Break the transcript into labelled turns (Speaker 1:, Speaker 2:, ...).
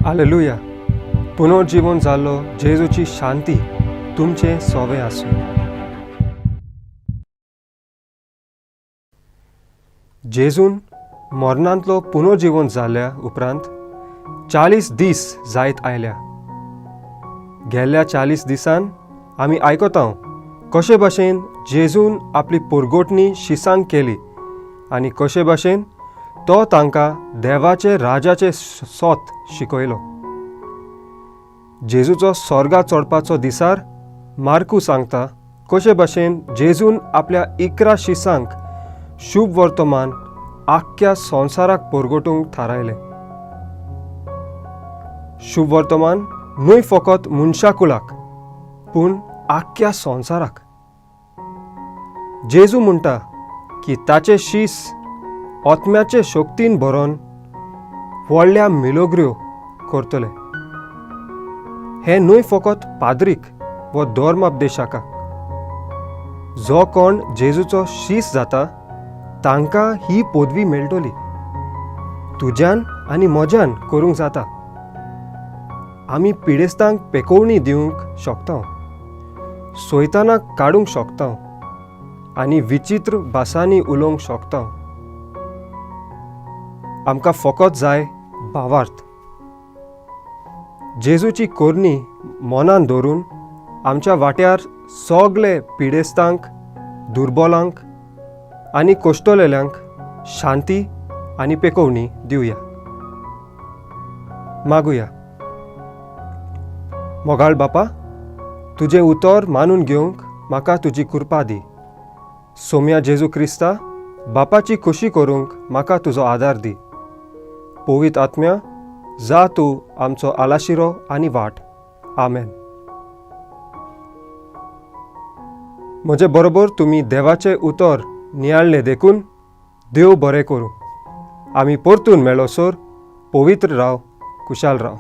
Speaker 1: आलेलुया. पुनर्जीवन जाल्लो जेजूची शांती तुमचें सोवें आसूं. जेजून मरणांतलो पुनर्जीवन जाल्या उपरांत 40 दीस जायत आयल्या. गेल्ल्या 40 दिसान आमी आयकता कशे भाशेन जेजून आपली पोरगोटणी शिसांक केली आनी कशे भाशेन तो तांकां देवाचे राजाचे सोत शिकयलो. जेजूचो स्वर्गा चडपाचो दिसार मार्कू सांगता कशे भाशेन जेजून आपल्या 11 शिसांक शुभ वर्तमान आख्ख्या संवसाराक परगटूंक थारायलें. शुभ वर्तमान न्हय फकत मनशाकुळाक पूण आख्ख्या संवसाराक. जेजू म्हणटा की ताचे शीस आत्म्याचे शक्तीन भरोन व्हडल्या मिलोग्र्यो करतले. हें न्हय फकत पाद्रीक व धर्मोपदेशकाक, जो कोण जेजूचो शीस जाता तांकां ही पदवी मेळटली. तुज्यान आनी म्हज्यान करूंक जाता. आमी पिडेस्तांक पेकोवणी दिवंक शकता, सोयतानाक काडूंक शकता आनी विचित्र भासांनी उलोवंक शकता. आमकां फकत जाय भावार्थ. जेजूची कोरणी मनान धरून आमच्या वाट्यार सगळे पिडेस्तांक, दुर्बोलांक आनी कोश्टलेल्यांक शांती आनी पेकोवणी दिवया. मागुया. मोगाळ बापा, तुजें उतर मानून घेवंक म्हाका तुजी कृपा दी. सोम्या जेजू क्रिस्ता, बापाची खोशी करूंक म्हाका तुजो आदार दी. पवित्र आत्म्या, जा तूं आमचो आलाशिरो आनी वाट. आमेन. म्हजे बरोबर तुमी देवाचें उतर नियाळ्ळें देखून देव बरें करूं. आमी परतून मेळोसर पवित्र राव, कुशाल राव.